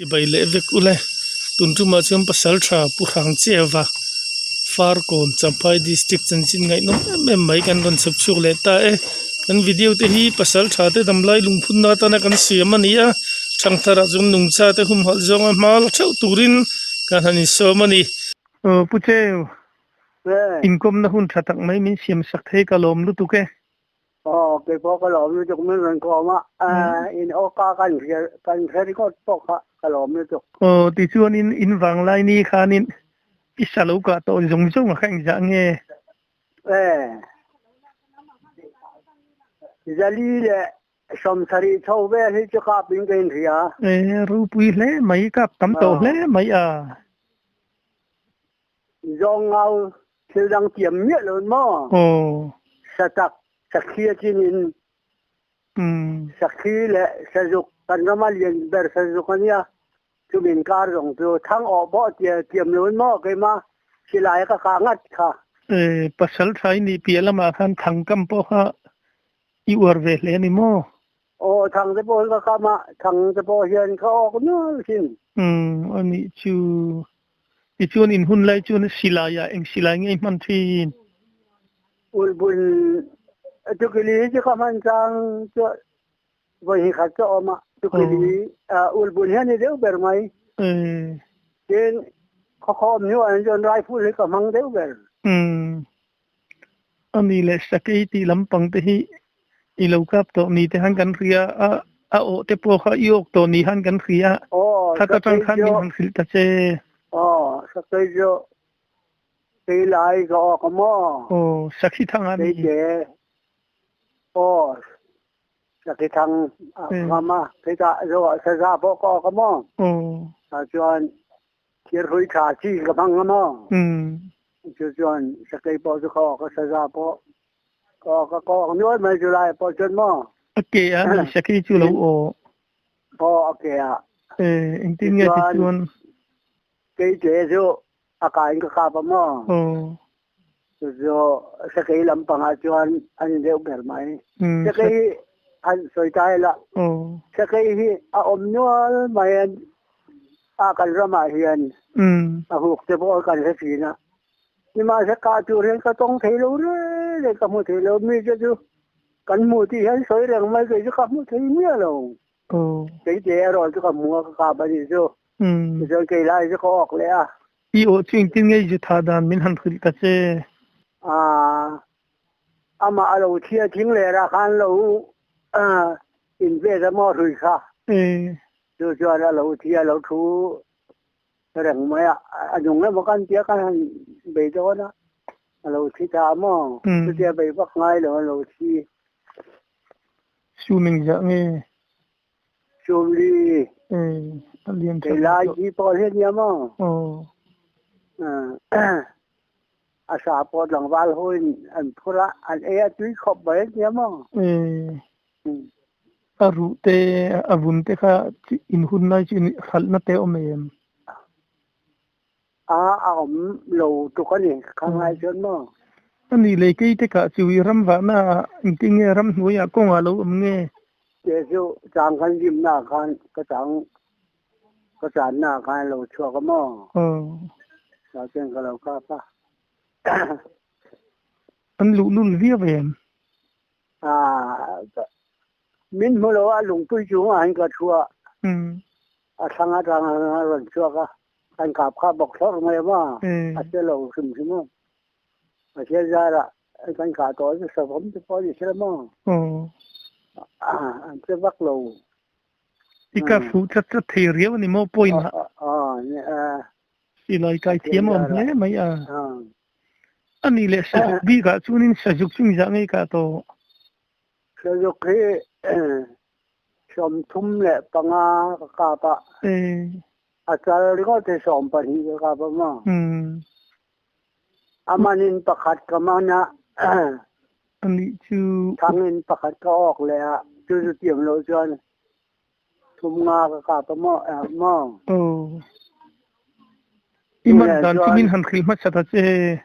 Chibai leh vek ule tun tumah chuan pasal tha Pu Hrangcheva Farkawn Champhai District chanchin ngaihnawm em em mai kan rawn chhep chhuak leh ta e kan video te hi pasal tha te damlai lungphunna atana kan siam a ni a thangtharah chuan nungcha te humhalh zawnga hma la theuh turin kan han insawm a ni. Aw Pu Cheu inkawmna hun tha tak mai min siam sak thei ka lawm lutuk e. Aw kei pawh ka lawm lutuk min rawn kawm a, in awka kan hria kan hre ringawt pawh kha ka lawm lutuk. Aw tichuanin in vanglai ni khanin i sa lo kah tawh zawng zawng a kha engzah nge? E Zali leh sawmsarih chho vel hi chu kap in ka inhria. E ropui hle mai kap tam tawh hle mai a. Zawng ngau thil dang tiam miah lo maw? Aw. Satak, sakhi a chin in sakhi le sazuk kan ram a lian ber sazuk a nia. Chumi inkar zawng chu thang awh pawh tia tiam lo in maw keimah silai ka kah ngat kha. E, pasal tha i nih piah lamah khan thang kam pawh kha i uar ve hle a ni maw? Aw, thang te pawh hi ka kam a, thang te pawh hian ka awk nual thin. Umm, a nih chu. Tichuan in hun lai chuan silai ah eng silai nge i hman thin? Ulhbun tukili hi chu ka hman chang chu vawi hi khat chu a awm a, tukili ulhbun hian i deuh ber mai. Tin, khawkhawm hnuah hian chuan rifle hi ka hmang deuh ber. Umm, Ani leh sakei tih lampang te hi i lo kap tawh ni te han kan hria a, a awh te pawh kha i awk tawh ni han kan hria a, khat atang khan min han hrilh ta che. Aw, sakei chu kei lai ka awk a maw? Aw, sakhi thang a mi. Kei te, aw, sakhi thang a ngam a, kei ta zo ah saza pawh ka awk a maw? Aw. Chuan Thirhrui ṭha chi ka hmang a maw? Cu cun sakei pawh cu ka awk a saza pawh ka awk a ka awk nual mai cu lai pawh cun maw? A ke ah mi sakei cu lo aw. Aw a ke ah. Eh engtin nge ti cun? Kei te cu a ka in ka kap a maw? Aw. Cucu sakei lampang ah cun an i deuh ber mai. Sakei hi an soi ta la. Sakei hi a um nual mai a kan ram ah hian a huk te pawh kan hre thin a. Nimahse kah tur hian ka tawng thei lo re re ka hmu thei lo mi te chu kan hmu tih hian sawi reng mai kei chu ka hmu thei miah lo. Kei te erawh chu ka hmu a ka kap a nih chu. Tichuan kei lai chu ka awk leh a. I aw chu engtin nge i zu thah dan min han hrilh ta che? Aa, amah a lo thia thing leh rah khan lo invet a maw hrui kha. Chu chuan a lo thia lo thu reng mai a, a nung emaw kan tia kan han bei dawn a, a lo thi ta a maw? Chutia bei vak ngai lo a lo thi. Suming ziah nge? Sumli. A lian tha lai hi pawh hi nia maw? Aw. A sa pawh tlangval hoin an phur a, an ei a tui khawp mai nia maw? A ruh te, a vun te kha in hun lai chu hralhna te awm em? A a awm lo tuk a ni, kha ngai chuan maw? A nih lei kei te kah chu i ram vahna ah engtin nge ram hnuaiah kawngah lo awm nge? Te chu chang kan zimna ah khan ka chang ka channa ah khan a lo chhuak a maw? Aw. Tah chuan ka lo kap a. An luhlul viau em? A Min hmu lo a, lungpui chungah hin ka thu a, a thlang atang a rawn chhuak a, kan kap kha bawk thlawr mai a maw, a che lo hrim hrim a, Pathian zarah kan kah tawh chu savawm te pawh a ni sia maw, an che vak lo. I ka fuh tlat tlat thei riau a ni maw point ah? Silai kai thiam a awm hle mai a. A nih leh sazuk bikah chuanin sazuk chu engzah nge i kah tawh? Sazuk hi 35 ka kap a, a chal ringawt hi 12 ka kap a maw? A man in pakhat ka man a, Anih chu. Thang in pakhat ka awk leh a, chu chu tiam lo chuan 30 ka kap a maw? Aw. I man dan chu min han hrilh hmasa ta che.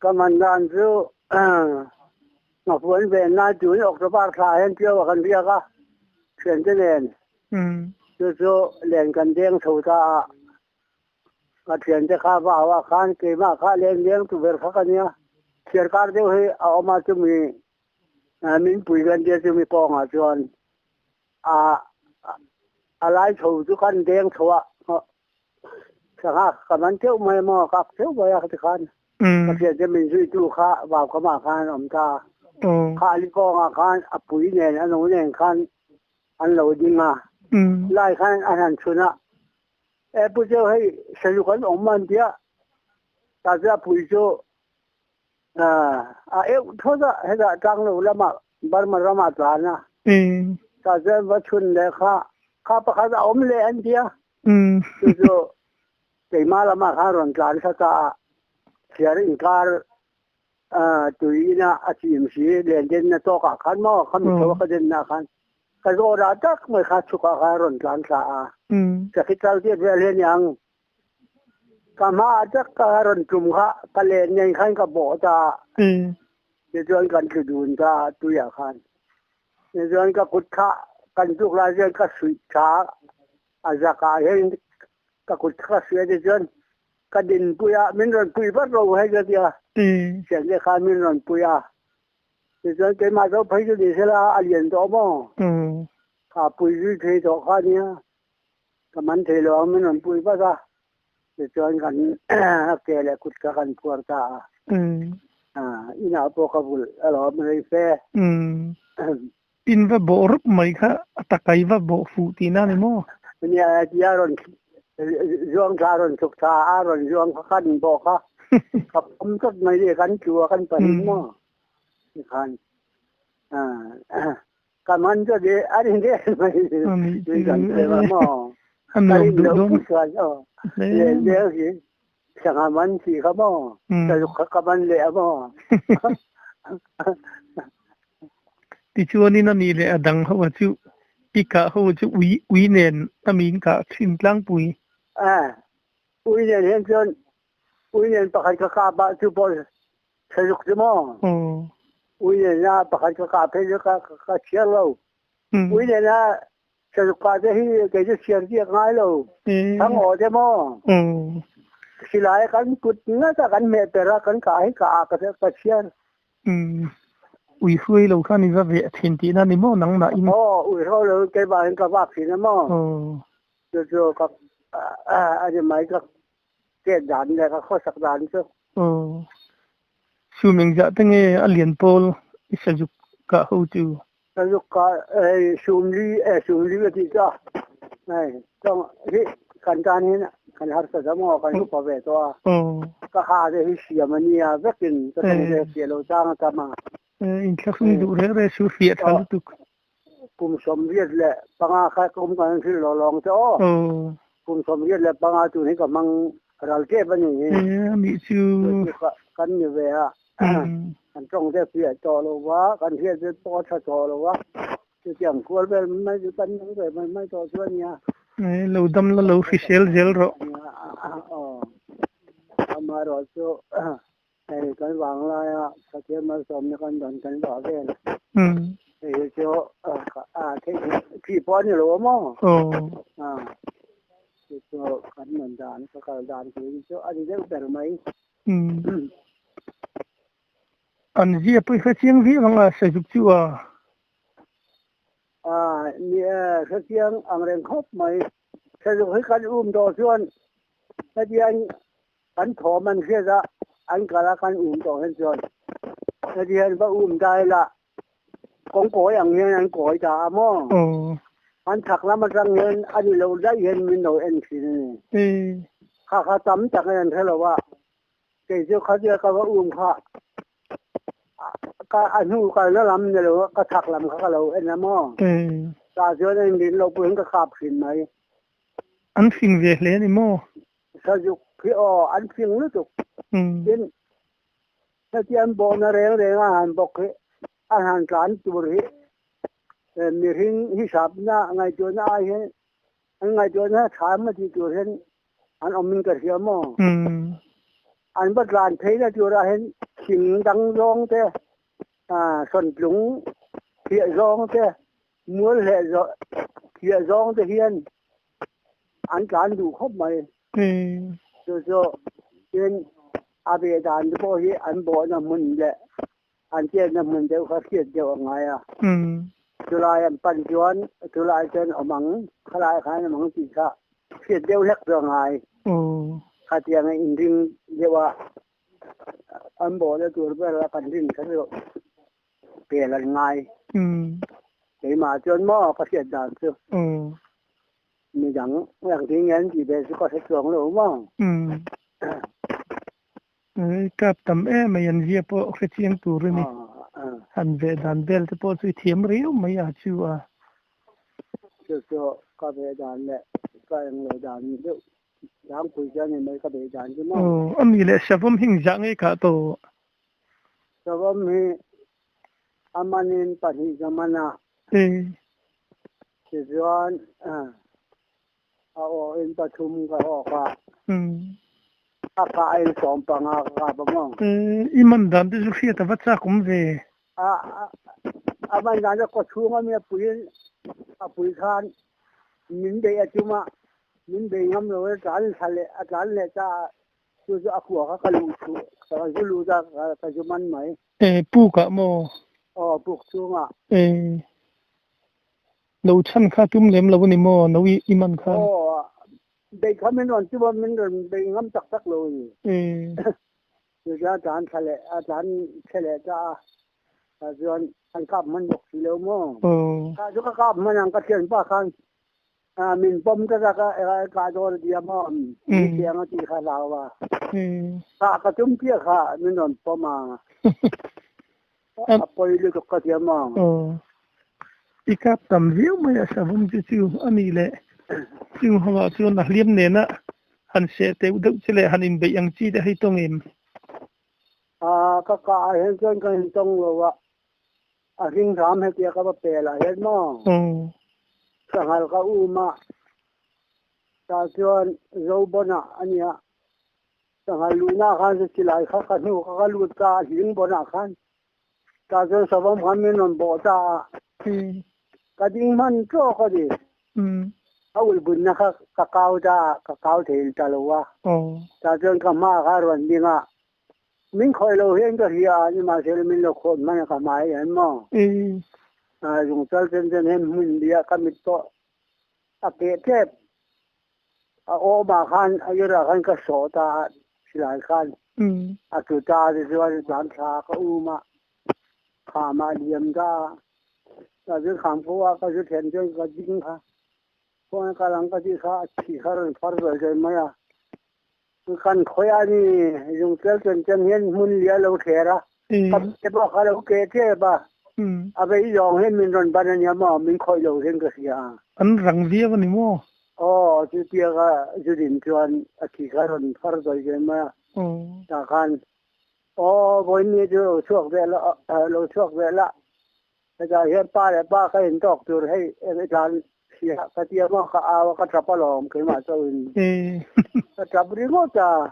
Ka man dan chu Nghafuan ven lai tuin October thla hian Ṭiau ah kan riak a, ṭhiante nen. Chu chu len kan deng chho ta a, ka thiante kha va hau ah khan keimah kha len deng tu ber kha ka nia. Thliarkar deuh hi a awm a chumi min pui kan tia chumi kawngah chuan a a lai chho chu kan deng chho a, sangha ka man teuh mai a maw ka ak teuh mai a tikhan ka thiante min zuitu kha vaukamah khan an awm ta a. Kha ali kawngah khan a pui nen a no nen khan an lo ding a, lai khan an han chhun a, E Pu Cheu hei Sazuk an awm an tia, tah chuan a pui chu a euh thawt a, hetah Tlanglo lamah Burma ramah tlan a, tah chuan va chhun leh kha, kha pakhat a awm leh an tia, chu chu keimah lamah khan rawn tlan thla ta a, chhiar inkar Tui ina a chim si len denna tawkah khan maw kha mitho ka denna khan ka zawrah tak mai kha chhukah khan rawn tlan thla a. Sakhi kal tiat vel hi a ni ang. Ka hmaah tak ka rawn tum kha ka len nen khan ka bawh ta a. Tichuan kan tlu dun ta a tuiah khan. Tichuan ka kut kha kan tluk lai chuan ka suih tha a zakah hian ka kut kha ka suih a tichuan Ka dinpui a, min rawn pui vat ro hei ka ti a. Thiante khan min rawn pui a. Tichuan keimah zawk phei chu ni sela a lian tawh maw? Kha pui zui thei tawh kha nia. Ka man thei lo ang min rawn pui vat a. Tichuan kan a ke leh kut kha kan phuar ta a. Inah pawh ka vulh alawm rei fe. In va bawh rup mai kha a takai va bawh fuh tihna a ni maw? Nia tia rawn zuang thla rawn chhuk thla a rawn zuang kha kan bawh kha ka pawm tawp mai le kan tlu a kan pahnih maw tikhan ka man chu de a rin de mai min kan pe va maw ka rin loh put chuan aw len deuh hi sangha man si kha maw sazuk kha ka man leh a maw. Tichuanin a nih leh a dang ho a chu i kah ho chu ui ui nen a min kah thin tlangpui. A, ui nen hian chuan ui nen pakhat ka kap a chu pawh sazuk chu maw? Ui nen a pakhat ka kah phei chu ka ka chhiar lo. Ui nen a sazuk kah te hi kei chu chhiar diak ngai lo. Thang aw te maw? Silai kan kut ngat a kan hmeh per a kan kah hi kah ah ka chhiar. Umm ui hruai lo khan i va veh thin tihna ni maw nangmah in? Aw ui hruai lo keimah in ka vak thin a maw? Chu chu ka a ni mai ka chet dan leh ka khawsak dan chu. Aw Sum engzah te nge a lian pawl i sazuk kah ho chu? Sazuk kah hei sumli eh sumli ka tih chu a hei tawng hi kan tan hian kan harsa ta maw kan upa ve tawh a ka ha te hi siam a nia vekin ka tawng te fiah lo chang a tam a. Inthlahrung duh reng reng chu fiah tha lutuk. Kum 75 kha ka um kan hrilh lo lawng che aw. Kum 75 tun hi ka hmang ral tep a ni. A nih chu. Kan ni ve a. Kan tawng te fiah tawh lo va, kan hriat te pawh a tha tawh lo va. Chutiang kual vel mai chu kan nung ve mai mai tawh chu a nia. Lo dam la lo hrisel zel rawh. Aw. Amaherawh chu Hei kan vang laia Pathian malsawmna kan dawn kan vah vel. Hei hi chu a theih thih pawh a ni lo a maw? Chu chu kan nun dan ka kal dan tur hi chu a ni deuh ber mai. An zia pawh i hre chiang viau ang a Sazuk chu a. Ni e, hre chiang ang reng khawp mai. Sazuk hi kan um tawh chuan hetiang Kan thawm an hriat a, an kal a kan um tawh hian chuan heti hian va um ta ila kawng kawi ang hian an kawi ta a maw? An chhak lam atang hian a ni lo daih hian min lo en thin a ni. Kha kha tam tak in an hre lo a, kei chu khatia ka va um kha ka a hnu kalna lam ni lo a ka chhak lam kha ka lo en a maw? Tah chuan a inrin loh pawhin ka kap thin mai. An fing ve hle a ni maw? Sazuk hi aw an fing lutuk. Tin, heti an bawhna reng reng a han bawk hi, a han tlan tur hi mihring hisapna ngaihtuahna ai hian an ngaihtuahna tha emaw tih tur hian an awm in ka hria maw? An va tlan pheina turah hian thing dang zawng te, sawntlung phiah zawng te, mual hleh phiah zawng te hian. An tlan duh khawp mai. Chu chu tin a ve dan te pawh hi an bawhna hmun leh an chenna hmun deuh kha hriat deuh a ngai a. Chulai an pan chuan chulai chuan awm ang, khalai khan awm ang tih kha hriat deuh hlek chu a ngai. Khatiang a inring deuh a an bawhna tur ber a kan rin kha chu pel an ngai. Keimah chuan maw ka hriat dan chu. Midang engtin nge an tih ve chu ka hre chuang lo maw. Kap tam em mai an zia pawh hre chiang tur a ni. Han veh dan vel te pawh chu i thiam riau mai a chu a. Chu chu ka veh dan leh ka englo dan deuh tlangpui chu a ni mai ka veh dan chu maw. Aw, a mi leh savawm hi engzah nge kah tawh? Savawm hi a manin pahnih ka man a. Tichuan a aw in pathum ka awk a, a kah in 15 ka kap a maw? I man dan te chu hriat a va chak awm ve. A man dan chu kaw chhung a mi a pui a pui khan min beih a tum a, min bei ngam lo a tlan thla leh a tlan leh ta a, chu chu a kua kha ka luh chhuh ka zu lut a ka zu man mai. Puk ah maw? Aw puk chhungah. Lo chhan kha tum lem lo a ni maw? No i man khan. Aw, bei kha min rawn tum a, min rawn bei ngam tak tak lo a ni. Chutia a tlan thla leh, a tlan chhe leh ta a, tah chuan an kap hman bawk si lo maw? Kha chu ka kap hman ang ka thianpa khan min pawm ta tak a, kah dawn a ti a maw? Min chiang a tih kha hlau a. Kah ka tum chiah kha min rawn pawm a. A pawi lutuk ka ti a maw? Aw. I kap tam viau mai a savawm chu chu a nih leh chung ho ah chuan a hliam nena han seh teuh deuh che leh han inbeih ang chi te hei tawng em? A, ka kah ah hian chuan ka intawng lo a, a hring hram hetia ka va pel ah hian maw? Aw. Sanghal ka um a, tah chuan Zobawna a nia, Sanghal luhna khan chu silai kha ka hnu kha ka lut ta a hling bawnah khan tah chuan savawm khan min rawn bawh ta a, ka ding hman tawk a ni. A ulhbunna kha ka kau ta a, ka kau thei ta lo a, tah chuan ka hma kha a rawn ding a, min khawih lo hian ka hria a, nimahsela min lo khawih hman a ka hmai hian maw. Zungchal chen chen hian hmun bia ka mit pawh a keh tep. A awmah khan a irah khan ka sawh ta a, silai khan a tlu ta a tichuan tlan thla ka um a, kham ah liam ta a, tah chuan kham kho ah ka zu thlen chuan ka ding kha, khawnge kal ang ka tih kha a thi kha rawn far zawih zawih mai a, kan khawih a ni zungtel chen chen hian hmun li a lo thler a, ka ke pawh kha lo ke tep a, a vei zawng hian min rawn ban a nia maw, min khawih lo hian ka hria a. An rang viau a ni maw? Aw, chutiang a zudin chuan a thi kha rawn phar zawih zawih mai a. Tah khan, Aw, vawiin chu lo chhuak ve la, lo chhuak ve la. Hetah hian pa leh pa ka intawk tur hei eng i tlan hria ka ti a maw, ka au a, ka tap alawm keimah chauhin. Ka tap ringawt a,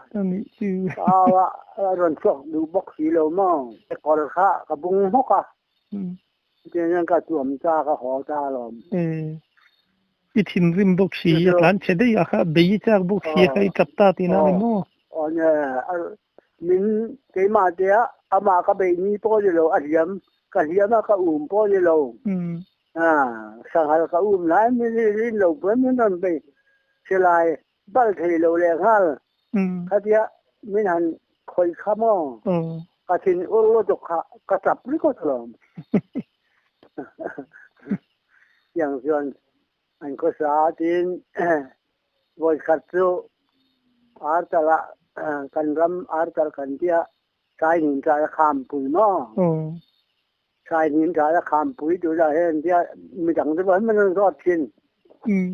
ka au a, a rawn chhuak duh bawk si lo maw. Kawr kha ka bung hmawk a. Chutiang hian ka tuam ta, ka haw ta alawm. I thinrim bawk si, a tlan chhe daih a kha, bei i chak bawk si a kha i tap ta tihna a ni maw? Aw nia, min keimah te a, amah ka beih ni pawh a ni lo, a hliam, ka hliam a ka um pawh a ni lo. Sanghal ka um lai min rin lo pawh min rawn bei silai bal thei lo leh nghal. Khatia min han khawih kha maw? Ka thin ur lutuk kha ka tap ringawt alawm. Tiang chuan an khawsa a tiin vawi khat chu Artal ah kan ram Artal kan tia Sainin tlai a khampui maw? Sainin tlai a khampui tunah hian tia midang te pawh hi min rawn zawt thin.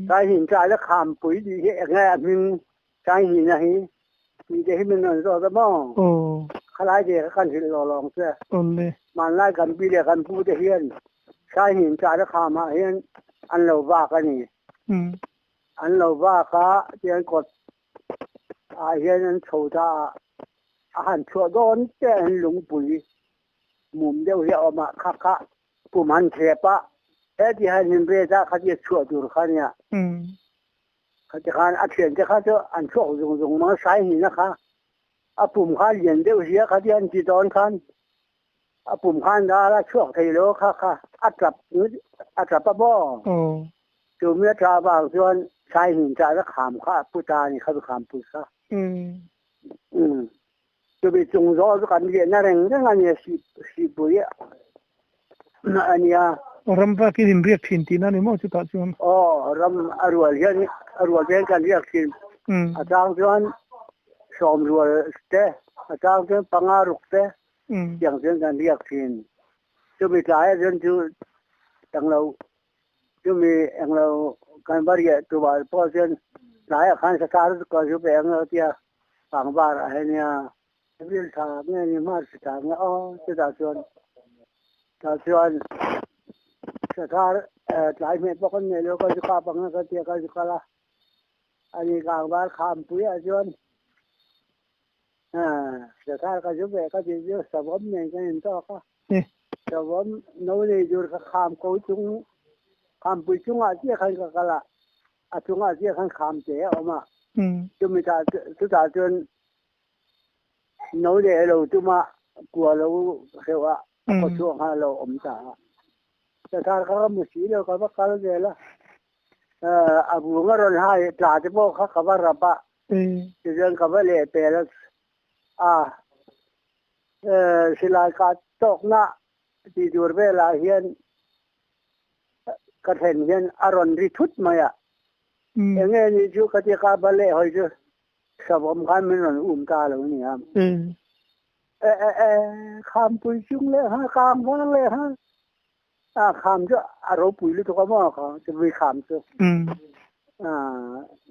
Sainin tlai a khampui tih hi eng nge a hming Sainghina hi tih te hi min rawn zawt a maw? Khalai te kha kan hrilh lawh lawng che. Hmanlai kan pi leh kan pu te hian Sainghin tlai a kham ah hian an lo vak a ni. An lo vak a tian kawt ah hian an chho ta a, a han chhuah dawn te an lungpui mum deuh hi a awm a, kha kha kum han thlep a, heti han inret a khatia chhuah tur kha nia. Khati khan a thiante kha chu an chhuak zung zung mang sai hnihna kha a pum kha lian deuh sia khati an ti dawn khan a pum khan dal a chhuak thei lo kha kha a tap a tap a maw chu mi a tah vang chuan sai hnin tah na kham kha a pu ta ni kha kham pui kha chumi chung zawh chu kan riahna reng reng a nia sihpui a nia. Ram vakin in riak thin tihna a ni maw chutah chuan? Aw, ram a rual hian a rual te hian kan riak thin. A chang chuan sawm rual te, a chang chuan panga ruk te tiang chuan kan riak thin. Chumi tlaiah chuan chu englo chumi englo kan va riah tumah pawh chuan tlaiah khan satar chu ka zu pe ang a tia pangvar ah hian nia April thla nge ni March thla nge aw chutah chuan tah chuan satar tlai hmeh pawh kan nei lo ka zu kap ang a ka tia ka zu kal a ani kangvar khampui ah chuan Sathar ka zu ve ka ti chu savawm nen kan intawk a, savawm no nei tur ka kham ko chung khampui chungah chiah khan ka kal a, a chungah chiah khan kham te a awm a, chumi tah chutah chuan no leh lo tuma kua lo hreuh a, a khaw chhuak khan a lo awm ta a. Sathar kha ka hmu si lo ka va kal zel a, a vung a rawn hai tla te pawh kha ka va rap a, Tichuan ka va leh pel a, silai kah tawkna tih tur velah hian ka thlen hian a rawn ri thut mai a, eng nge ni chu ka ti ka va leh hawi chu savawm khan min rawn um ta lo a ni a. E e e, khampui chung leh nghal, kang vang leh nghal, a kham chu a ropui lutuk a maw kha chumi kham chu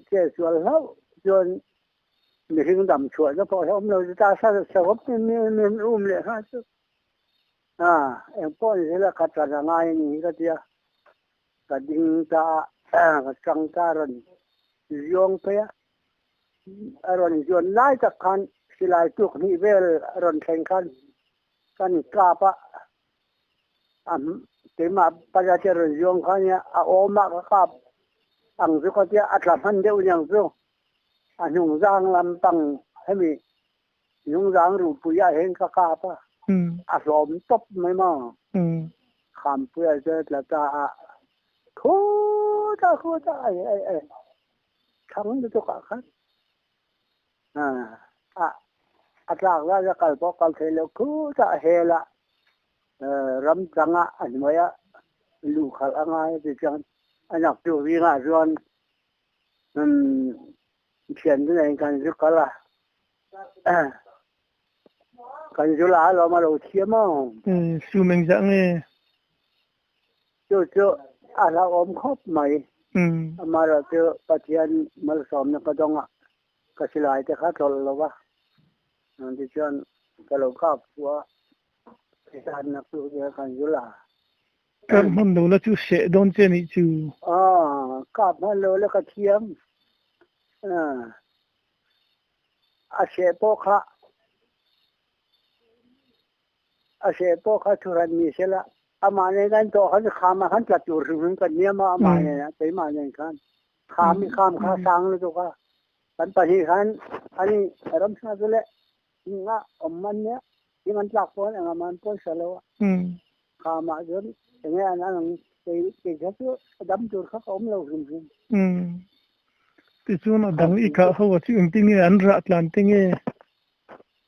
che sual hlauh chuan mihring dam chhuahna pawh hi a awm lo chu ta sa sa khawp in min um leh nghal chu a engpawh ni sela ka tan a ngai a ni hi ka tia ka ding ta a ka chang ta rawn zawng phei a a rawn zawn lai tak khan silai tuk hnih vel a rawn thleng khan kan kap a. Keimah pala te rawn zuang kha nia a awmah ka kap ang chu ka tia a tla hman deuh niang chu a hnungzang lampang hemi hnungzang ruhpui ah hian ka kap a a hlawm tawp mai maw khampuia chu tla ta a khutah khutah ai ai ai thang lutuk ah khan A tlak lai a kal pawh kal thei lo khutah a hel a, ram tangah a hnuaiah luh khalh a ngai a ti chuan a naktuk zingah chuan thian te nen kan zu kal a, kan zu la alawm a lo thiam aw. Sum engzah nge? Chu chu a hlauhawm khawp mai. Amaherawhchu Pathian malsawmna ka dawng a, ka silai te kha tlawlh lo va, tichuan ka lo kap fu a, tichuan naktuk chu kan zul a. Kap hman lo la chu seh dawn che nih chu. Aw, kap hman lo la ka thiam. A seh pawh kha. A seh pawh kha thuhran ni sela, amah nen kan tawh khan kham ah khan tla tur hrim hrim kan niam a, amah nen keimah nen khan kham i kham kha sang lutuk a, kan pahnih khan ani ramsa chu leh hing ah awm an nia, hing an tlak pawn engah mah an pawisa lo a, kham ah chuan enge an ang kei kei kha chu a dam tur kha ka awm lo hrim hrim. Tichuan a dang i kah ho a chu engtinge an rah tlan te nge?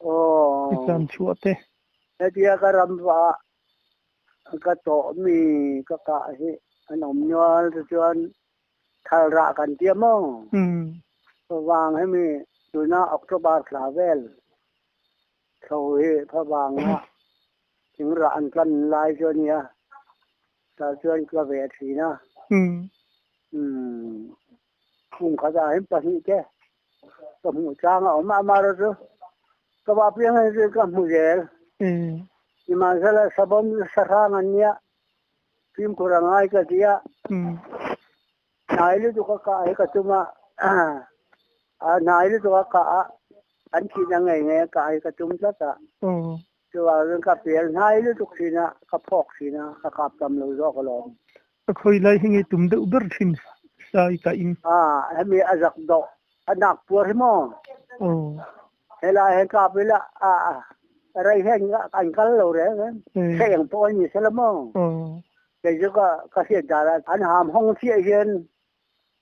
Aw. I tlan chhuah te. Hetia ka ram vah ka tawh mi ka kah hi an awm nual te chuan thal rah kan tia maw? Favang hemi tuna October thla vel thlo hi favang ah thing rah an tlan lai chu a nia tah chuan ka ve thin a. Phung khatah hin pahnih te ka hmuh chang a awm a, amaherawh chu ka va piang hi chu ka hmu zel. Nimahsela sabawm sahrang an nia, fimkhur a ngai ka ti a, hnai lutuk a kah hi ka tum a, a hnai lutuk a kah a, an thihna ngei ngei a kah hi ka tum tlat a, chuvangin ka pel hnai lutuk thin a, ka phawk thin a, ka kap tam lo zawk alawm. Ka khawi lai hi nge tum deuh ber thin. Sa i kah in. A hemi a zak dawh a nak puar hi maw? Aw. Helai hian kap ila a rei hian an kal lo reng reng. Hre eng pawh an ni sela maw? Aw. Kei chu ka ka hriat dan ah an ham hawng chiah hian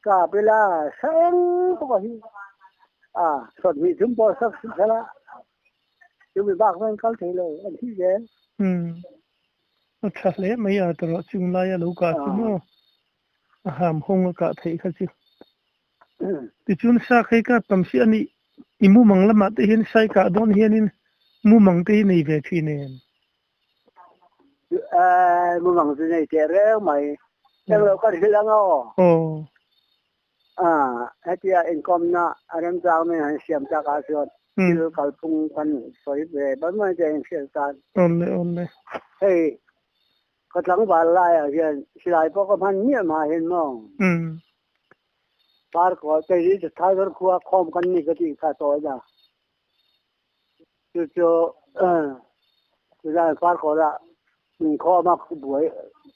kap ila hre eng pawh hi a sawmhnih thum pawh sak sela chumi bak chuan kal thei lo an thi zel. Umm. A tha hle mai a tawrh chung laia lo kah chu maw? A ham hawng a kah theih kha chu. Tichuan sa khai ka tam si a nih i mumang lamah te hian sai kah dawn hianin mumang te hi nei ve thin em? Mumang chu nei teh reng mai. Englo ka hrilh ang aw. Aw. Hetia inkawmna a remchang min han siam takah chuan thil kalphung kan sawi ve mai mai te inhriat tan. Awle awle. Hei Ka tlangval laiah hian silai pawh ka hman miah mah hin maw? Parkaw kei hi Tiger khua khawm kan ni ka tih kha tawi a. Cucu tuzan Parkaw ah min khawm a buai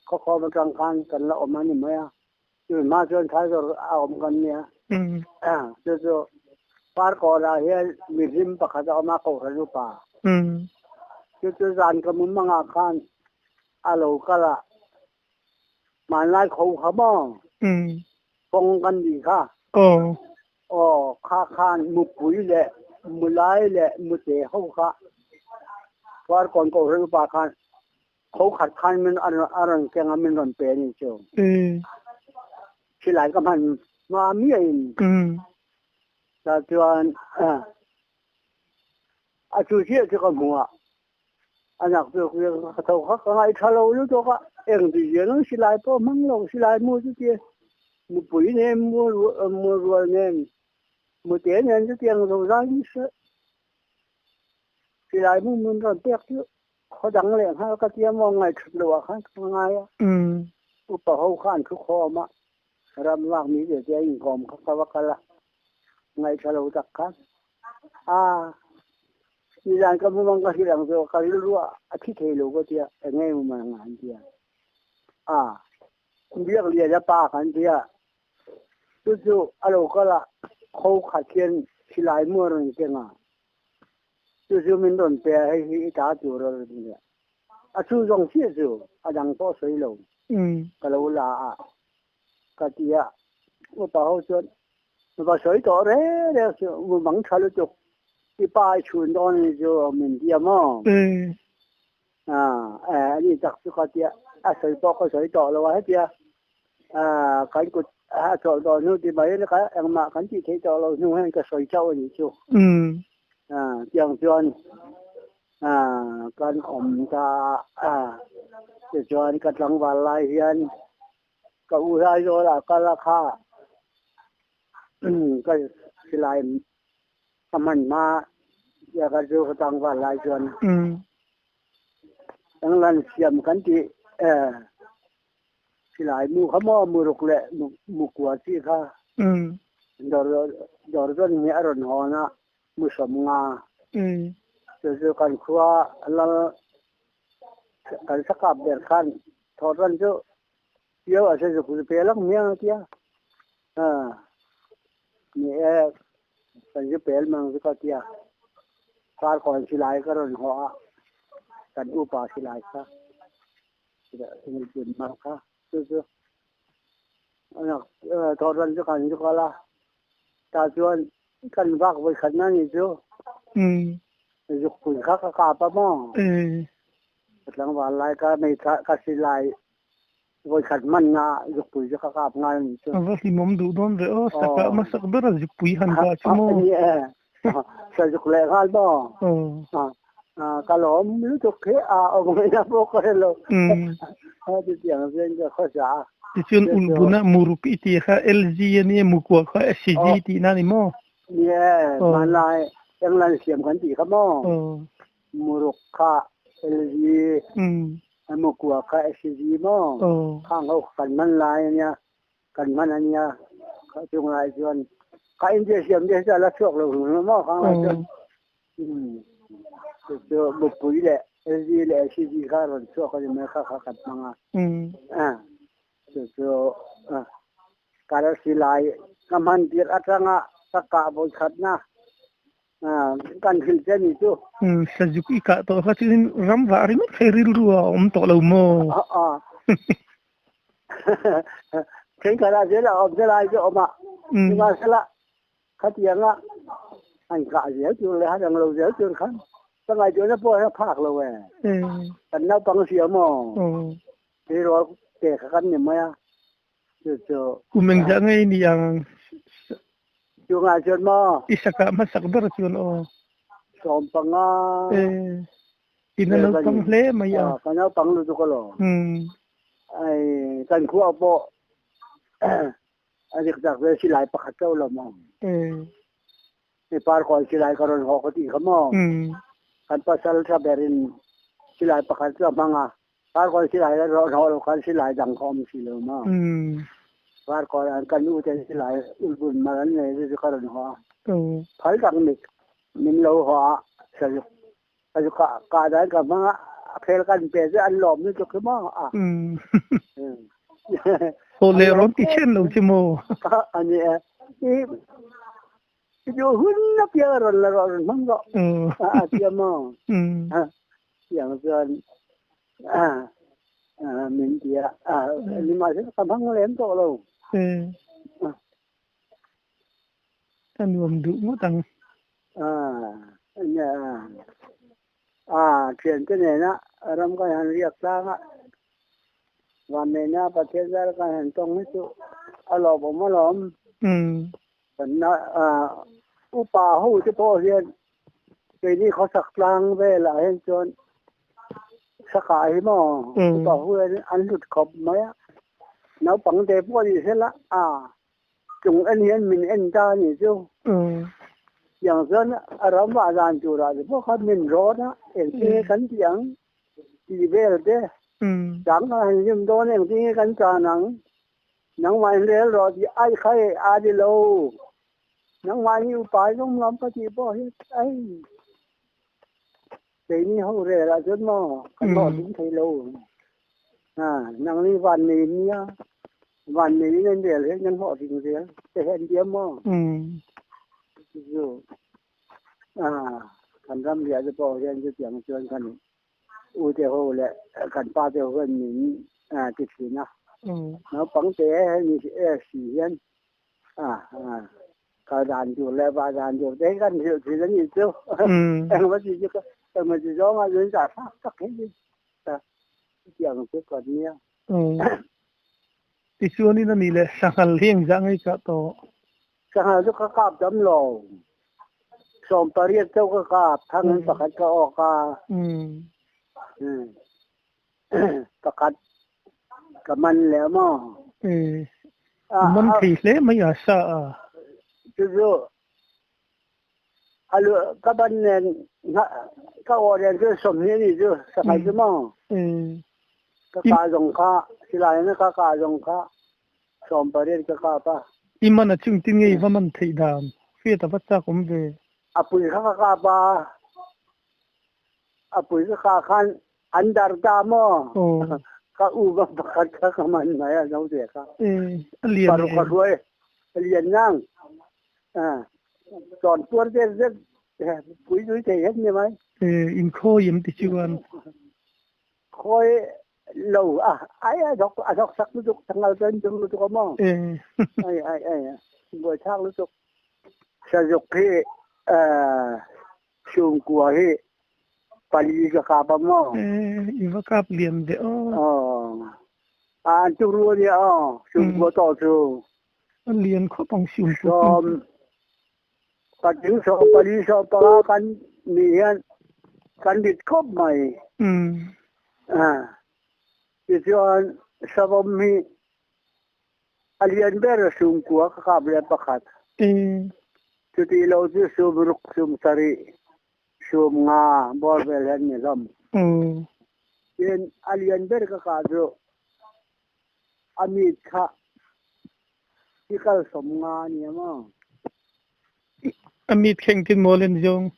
khaw khawm atang khan kan la awm a ni mai a. Cu hma chuan Tiger a awm kan nia. Cucu Parkaw ah hian mihlim pakhat a awm a Kohhran upa. Cucu zan ka mumang ah khan a lo kal a, hmanlai kho kha maw? Kong kan nih kha. Aw, kha khan mupui le mulai le mute ho kha Farkawn Kohhran upa khan kho khat khan min a rawn keng a min rawn pe ni chu. Silai ka hman hma miah in. Ta chuan a chu chiah chu ka hmu a. A nak chu ka tho kha ka ngaih tha lo lutuk a, eng ti ziah ang silai pawh hmang lo, silai mu chu tia mupui nen mu rual nen mute nen chu tiang zo zai ni se silai mu mun rawn pek chu khaw dang leh nghal ka tia maw ngaih that loh ah khan ka ngai a, upa ho kha an thu khawm a, ram lak mi te te a inkawm kha ka va kal a, ngaih tha lo tak khan a. Nizan ka mumang ka hrilh ang chu ka rilru a thi thei lo ka tia, eng nge mumang an tia. A, biak lian a pa kan tia. Chu chu a lo kal a, kho khat hian silai mu a rawn keng a. Chu chu min rawn pe a, hei hi i ta tur a rawn ti a. A chu zawng chiah chu a dang pawh sawi lo. Ka lo la a, ka ti a. Upa ho chuan Va sawi tawh reng reng chu mumang tha lutuk i pa i chhun dawn a ni chu min ti a maw? A ni tak chu ka tia a sawi pawh ka sawi tawh lo a hetia kan kut a chawlh dawn hnu ti mai ka engmah kan tih theih tawh lo hnu hian ka sawi chauh a ni chu. Tiang chuan kan awm ta a tichuan ka tlangval lai hian Ka u Aizawl ah kal a kha ka silai ka hman hma tia ka chu ka tlangval lai chuan England siam kan tih silai mu kha maw muruk leh mukua chi kha dawr zawn hi a rawn hawn a mu sawmnga chu chu kan khua lal kan sakap ber khan thawhtan chu Tio a se zuk zu pe lak miang a tia. A ni e kan zu pel mang zu ka tia. Farkawn silai ka rawn haw a, kan upa silai kha pun mar kha chu chu thawhtan chu kan zu kal a. Tah chuan kan vak vawikhat na ni chu zukpui kha ka kap a maw. Ka tlangval lai ka mei ka silai vawikhat hmanna zukpui chu ka kap ngai a ni chu. A va hlimawm duh dawn ve aw, sakah hmasak bera zukpui han kah chu maw? Ni e, sa zuk leh nghal maw? Ka lawm lutuk khi a awm ngaihna pawh ka hre lo. Chutiang chuan ka khawsa a. Tichuan ulbuna muruk i tih kha LG a nia, mukua kha SG tihna a ni maw? Ni e, hmanlai England siam kan tih kha maw? Muruk kha LG emaw kua kha SG maw khang ho kan hman lai ania kan hman ania kha chung lai chuan kha India siam te hi la chhuak lo hlum maw khang lai chuan chu chu mupui leh LG leh SG kha rawn chhuak ani mai kha kha kan hmang a chu chu. Kar silai ka hman tirh atanga ka kah vawi khatna kan hrilh che ni chu. Sazuk i kah tawh kha chuan ram vah ringawt kha i rilru a awm tawh lo maw? Thenkhatah zel a awm zel ai chu awm a, nimahsela Khatianga an kah zel tur leh han ang lo zel tur khan ka ngaihtuahna pawh hian a phak lo e. Kan naupang si a maw? Tleirawl te kha kan ni mai a, chu chu. Kum engzah nge i nih ang? Chungah chuan maw? I sakah hmasak ber chuan aw. 15. In a naupang hle mai a. Ka naupang lutuk alawm. Ai kan khuah pawh A dik tak ve silai pakhat chauh lo maw? Mi parkawn silai ka rawn haw ka tih kha maw? Kan pasal tha ber in silai pakhat chu a hmang a, parkawn silai a rawn haw lo khan silai dang kha awm si lo maw? Parkawn an kan u ten silai ulbun mar an nei chu ka rawn haw a, phal tak min lo haw a, sazuk sazuk kah dan ka hmang a, a phel kan pe chu an lawm lutuk hi maw? A. Haw leh rawn ti chen lo che maw? A ni e. I i duh hun a piang a rawn la rawh rawn hmang rawh. A tia maw? Tiang chuan min ti a. Nimahsela ka hmang lem tawh lo. Ka nuam duh ngawt ang. A thiante nena ram kan han riak tlang a, vanneihna Pathian zar kan han tawng hi chu a lawmawm alawm. Kan upa ho te pawh hian keini khawsak tlang velah hian chuan sakah hi maw upa ho hian an hlut khawp mai a, naupang te pawh ni sela a Chung en hian min en ta a nih chu. Tiang chuan a ram vah dan turah te pawh khan min rawn a, engtin nge kan tih ang tih vel te, chang a han hlim dawn engtin nge kan chan ang, nangmah in rel rawh tih ai kha e a ni lo, nangmah hi upa in awm lam ka tih pawh hi ai keini ho rel ah chuan maw kan hlawhtling thei lo, nangni van nei nia. Van nei in an rel hian kan hlawhtling zel te hi an ti a maw? Chu kan ram riah te pawh hian chutiang chuan kan u te ho leh kan pa te ho hian min ti thin a. Naupang te hemi si hian kal dan tur leh vah dan tur te hi kan hrilh thin a nih chu. Engemaw ti chu engemaw ti zawngah chuan zahthlak tak hi chutiang chu kan nia. Tichuanin a nih leh sanghal hi engzah ngei kah tawh? Sanghal chu ka kap dam lo. 18 chauh ka kap, thangin pakhat ka awk a. Pakhat ka man leh maw? Man thei hle mai a sa a. Chu chu a lu ka ban nen ka aw nen chu 20 a nih chu sanghal chu maw ka kah zong kha silai in ka kah zong kha 18 ka kap a. I man a chung tin nge i va man theih dan hriat a va chak awm ve. A pui kha ka kap a, a pui ka kah khan an dar ta maw ka u va pakhat kha ka man mai a naute kha. A lian Paruk a hruai a lian ngang. Chawn puar zet zet pui zui thei het ni mai. In khawi em ti chuan? Khawi lo a ai a thawk a thawk sak lutuk thangal chuan tum lutuk a maw? Ai ai ai buai thlak lutuk. Sazuk hi chhungkua hi pali ka kap a maw? I va kap lian ve aw. An tuk ru a nia aw chhungkua tawh chu. A lian khawp ang sium pawh. Sawm patling 14 15 kan nih hian kan rit khawp mai. Tichuan savawm hi a lian ber chhungkua ka kap leh pakhat. Chuti lo chu 60 70 50 bawr vel hian ni hlawm. Tin a lian ber ka kah chu A mit kha i kal 50 a nia maw? A mit kha engtin maw len zawng?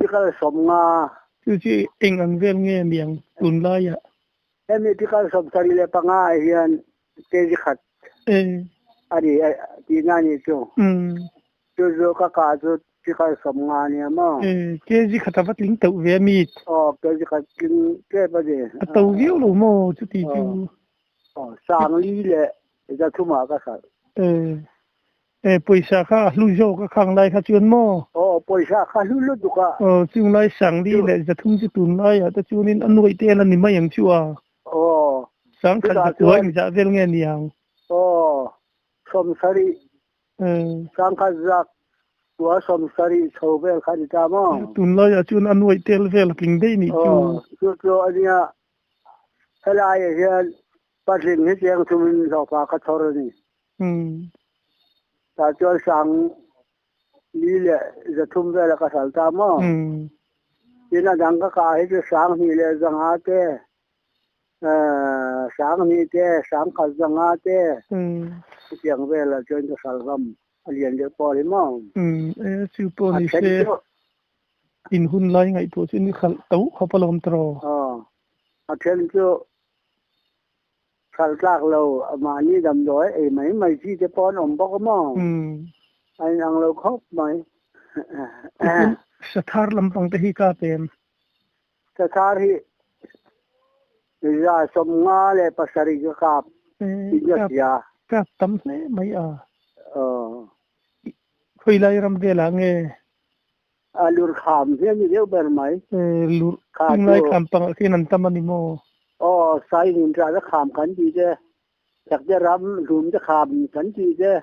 I kal 50. Chu chu eng ang vel nge a niang tunlaiah? Hemi tikal 75 ah hian kg khat. A ni tihna a nih chu. Chu chu ka kah chu chikal 50 a nia maw? Kg khat a va tling teuh ve a mi? Aw, kg khat tling tep a ni. A to viau lo maw chuti chu? Aw, 4000 ah ka hralh. Pawisa kha a hlu zawk a khang lai kha chuan maw? Aw, pawisa kha hlu lutuk a. Aw, chung lai 4300 chu tunlaiah te chuanin a nuaih te la ni mai ang chu a. Aw. 10,000 Chutah zakua chuan engzah vel nge ni ang? Aw, 70, 10,170 chho vel kha ni ta maw? Tunlaiah chuan a nuaih tel vel a tling daih nih chu. Aw, chu chu a nia. Helaiah hian patling hi cheng thumin hlawhfa ka chhawr a ni. Tah chuan 4300 vela ka hralh ta maw? Tin a dang ka kah hi chu 2500 te, 2000 te, 1500 te chutiang velah chuan ka hralh hlawm a lian deuh pawh hi maw? Chu pawh ni se in hun lai ngaihtuah chu ni hralh to khawp alawm tawh. A then chu Hralh tlak lo, mahni damdawi ei mai mai chi te pawh an awm bawk a maw? A inang lo khawp mai. Tichuan Sathar lampang te hi ka pem. Sathar hi 57 ka kap in ka hria. Kap tam hle mai a. Khawilai ram velah nge? A lur kham hi a ni deuh ber mai. Lur tunglai kham pangah khian an tam a ni maw? Aw, sai nun ṭah te kham kan tih te, chak te ram hlum te kham kan tih te,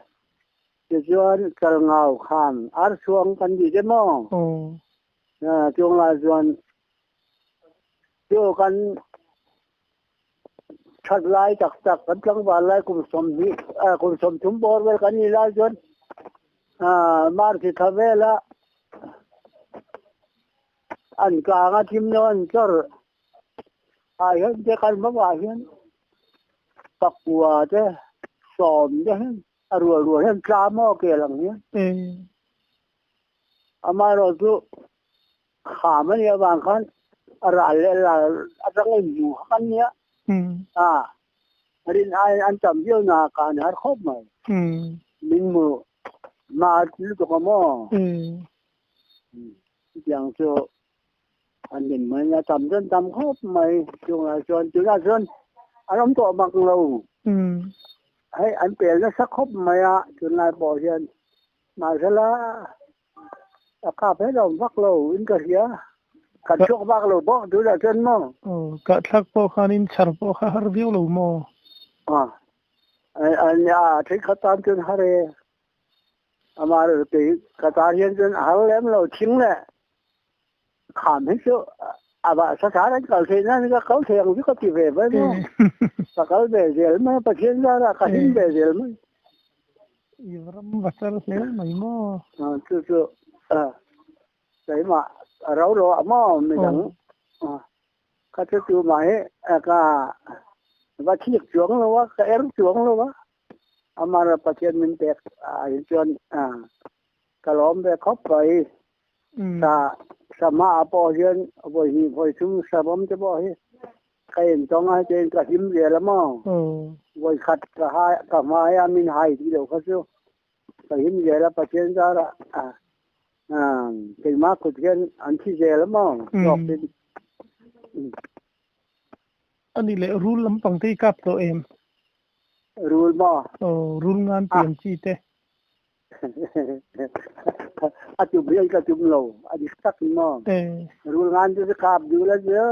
tichuan chalngau kham archhuang kan tih te maw? Aw. Tunglai chuan chu kan ṭhat lai tak tak kan tlangval lai kum 20 kum 30 bawr vel kan nih lai chuan March thla vela an kang a thim lo an chawr ah hian te kan hmangah hian pakua te 10 te hian a rual rual hian tlam aw kel ang hian amaherawhchu Kham a nih avang khan a ral leh ral atang a inhmu hak an nia. A rin aiin an tam viau na ka an har khawp mai. Min hmu hma lutuk a maw? Chutiang chu an din mai nia tam chuan tam khawp mai. Chungah chuan tunah chuan an awm tawh mak lo. Hei an pel nasa khawp mai a tunlai pawh hian mahsela A kap he lo vak lo in ka hria. Kan chhuak vak lo bawk tunah chuan maw? Aw, kahthlak pawh khanin chhar pawh kha har viau lo maw? A, a thenkhat tan chuan har e. Amaherawhchu kei ka tan hian chuan a har lem lo thing leh kham hi chu a vah sa thar an kal theih nan ka kal thei ang chu ka ti ve mai maw. Ka kal ve zel mai a, Pathian zarah ka hlim ve zel mai. I ram va chal hle mai maw? Chu chu keimah a ro lo ah maw midang kha chu tumah hi ka va thik chuang lo a, ka er chuang lo a, amah Pathian min pek ah hi chuan ka lawm ve khawp mai. Sa sama ah pawh hian vawi hnih vawi thum savawm te pawh hi ka intawng a hetiang ka hlim zel a maw? Vawi khat ka hai ka hmai a min hai tih loh kha chu ka hlim zel a Pathian zarah keimah kut hian an thi zel a maw zawk in. A nih leh rul lampang te hi kap tawh em? Rul maw? Aw rul ngan pian chi te. A tum hi ka tum lo a dik tak ni maw rul ngan chu kap duh la chu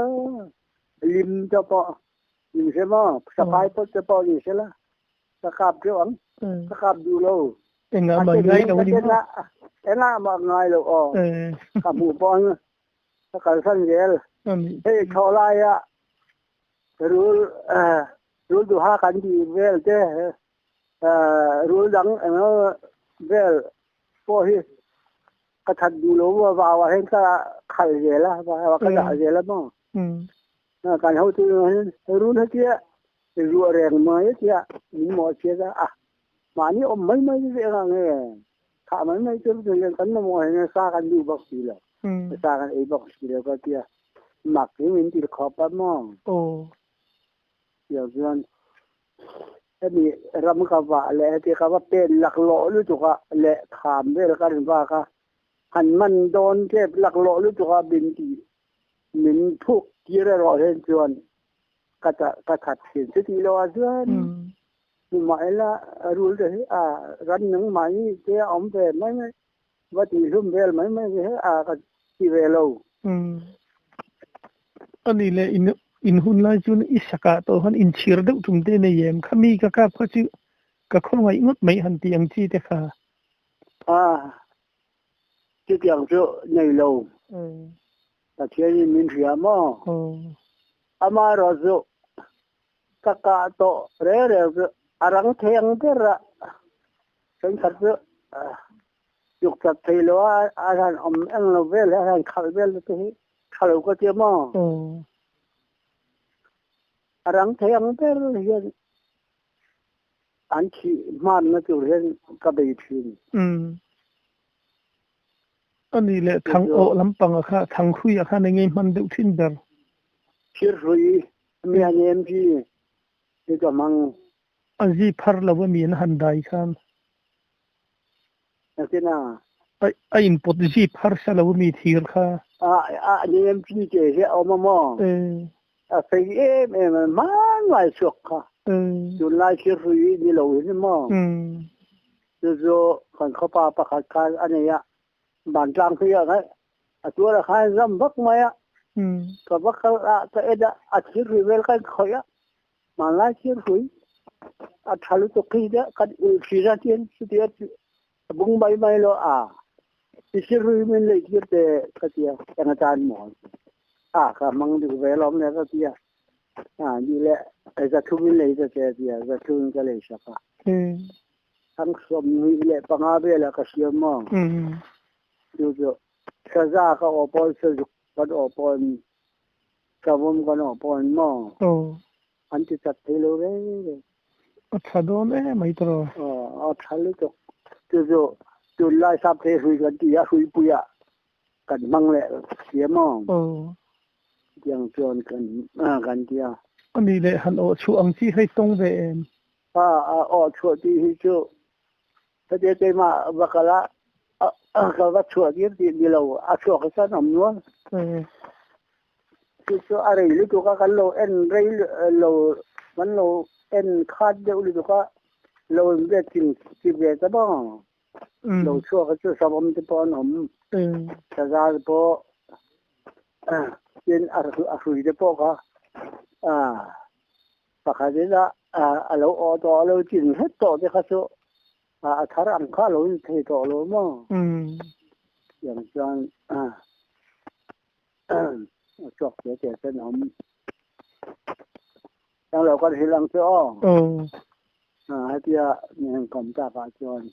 lim te pawh ni se maw sapai pawh te pawh ni se la ka kap teuh ang ka kap duh lo engah mah ngai lo ni maw engah mah ngai lo aw ka hmuh pawh ka kalsan zel hei thaw laia rul rul duha kan tih vel te Rul dang eng vel pawh hi ka that duh lo a vau ah hian ka khal zel a vau ah ka dah zel a maw kan hotu hian rul hetia ruah reng mai hetia min mawh chhiat a a mahni awm mai mai chu eng ang nge thah mai mai chu kan mamawh hian sa kan duh bawk si lo sa kan ei bawk si lo ka tia mak hi min ti khawp a maw tiang chuan. Hemi ram ka vah leh heti ka va pen laklawh lutuk a leh kham vel ka rawn vak a, han man dawn tep laklawh lutuk a min tih min phuk tir erawh hian chuan ka ka that thin chutih loh ah chuan hmu mah ila rul te hi a ran nung mahni te a awm ve mai mai va tih hlum vel mai mai hi a ka ti ve lo. Ani leh in in hun lai chuan i sakah tawh khan inchhir deuh tum te nei em? Khami ka kap kha chu ka khawngaih ngawt mai han tih ang chi te kha. A, chutiang chu nei lo. Pathianin min hria maw? Amaherawhchu ka kah tawh reng reng chu a rang thei ang ber a, thenkhat chu Tuk chat thei lo a a han awm eng lo vel hi a han khalh vel te hi tha lo ka tia maw? A rang thei ang ber hian an thih hmanna tur hian ka bei thin. Ani leh thang awh lampanga kha thang hruia khan eng nge hman deuh thin ber? Thir hrui mi a nem chi hi ka hmang. A zi phar lo a mi an han dai khan. Nakin a. A inpawt zip harsa lo mi thir kha. A a nem chi te hi a awm a maw? A fei em em a hmanlai chhuak kha. Tunlai thil hrui ni lo hi ni maw? Chu chu kan khawpa pakhat khan a nei a, vantlang hrui ah khan a tuar ah khan zam vak mai a. Ka va kal a, ka en a, a thil hrui vel khan khawih a. Hmanlai thil hrui a ṭha lutuk khi deuh kan ulh ṭhin a tin chuti a bung mai mai lo a i thil hrui min lei tir te ka tia eng atan maw a ka hmang duh ve lawm le ka tia a ni le zathum in lei ta che tia zathum in ka lei sak a thang 25 velah ka siam maw chu chu saza ka aw pawn sazuk kan aw pawn Savawm kan awh pawh an maw? Aw. An ti chat thei lo reng reng. A tha dawn em mai tawh. Aw, a tha lutuk. Chu chu tunlai sap thei hrui kan ti a, hruipui ah kan hmang leh si a maw? Aw. Tiang chuan kan kan ti a. A nih leh han awh chhuah ang chi hei tawng ve em? A, a awh chhuah tih hi chu Heti keimah va kal ah ka va chuah dir tih ni lo a chuak hi chuan awm nual. Chu chu a rei lutuk a kan lo en rei lo kan lo en khat deuh lutuk a lo in ve ching chi ve ta maw. Lo chuak hi chu savawm te pawh an awm. Saza te pawh tin a hrui te pawh kha Pakhat in a a lo awh tawh a lo chin hret tawh te kha chu a thar ang kha a lo in thei tawh lo maw? Tiang chuan a chhuak te te chuan a awm. Eng lo kan hrilh ang chu aw. Hetia mi han kawm tak ah chuan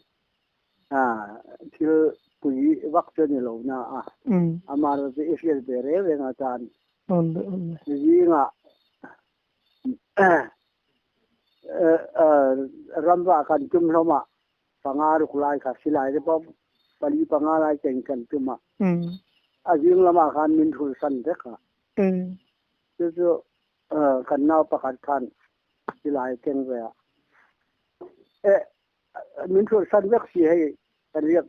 thil pui vak chu a ni lo na a, amaherawhchu i hriat ve reng reng atan zingah Ramva kan tum hlawm a, panga ruk lai kha silai te pawh pali panga lai keng kan tum a, a zing lamah khan min thul san vek a. Chu chu kan nau pakhat khan silai keng ve a, eh min thul san vek si hei kan riak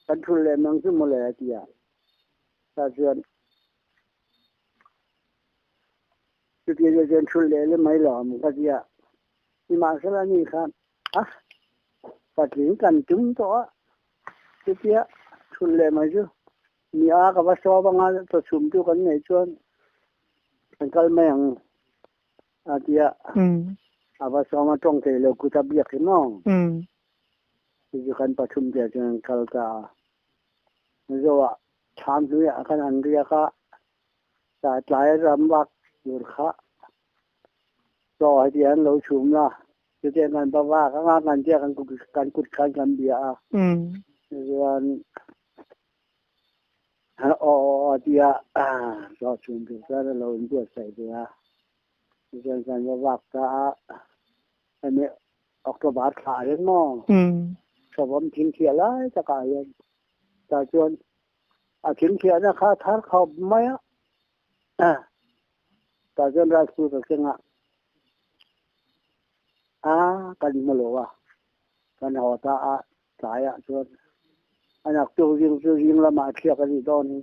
kan thul lem ang chu mawle a ti a, tah chuan Chuti a chuan thul leh leh mai lo ang ka ti a, nimahsela ani khan a patling kan tum tawh a, chutia thul leh mai chu ni a ka va sawp anga chaw chhum tu kan neih chuan kan kal mai ang a ti a, a va sawm a tawng thei lo kut a biak hi maw? Chu chu kan pathum te chuan an kal ta a, Mizoah thlam hnuaiah khan an riak a. Tlai ram vak tur kha chaw heti an lo chhum la, chutiang kan va vak anga kan tia kan kan kut khan kan bia a, chuan aw aw tia chaw chhum tur chuan a lo inbuatsaih ve a, chuan kan va vak ta a, hemi October thla ah hian maw Savawm thingthiah lai takah hian tah chuan A thingthiahna kha thar khawp mai a, tah chuan rice cooker kengah. A kan hmu lo a, kan haw ta a, tlaiah chuan a naktuk zing chu zing lamah a thliak a nih dawn hi.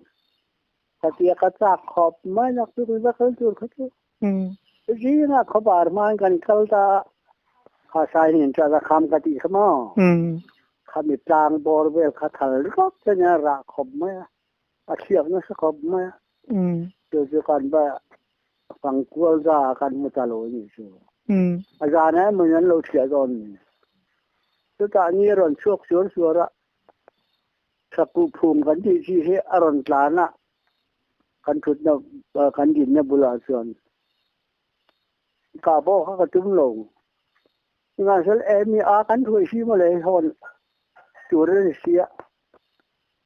Ka tia ka chak khawp mai naktuk va kal tur kha chu. Zingah khawpar hmain kan kal ta a, kha sai nen chuan a kham ka tih kha maw? Khami tlang bawr vel kha thal ringawt te nia rah khawp mai a, a thliak nasa khawp mai a. Chu chu kan va fangkual za kan hmu ta lo a nih chu. A zan ah emaw in an lo thliah dawn ni. Chutah ni a rawn chhuak suar suar a, Sakuh phum kan tih chi hi a rawn tlan a, kan thutna kan dinna bulah chuan kah pawh kha ka tum lo. Nimahsela emi a kan thuai si maw le hawn tur a ni sia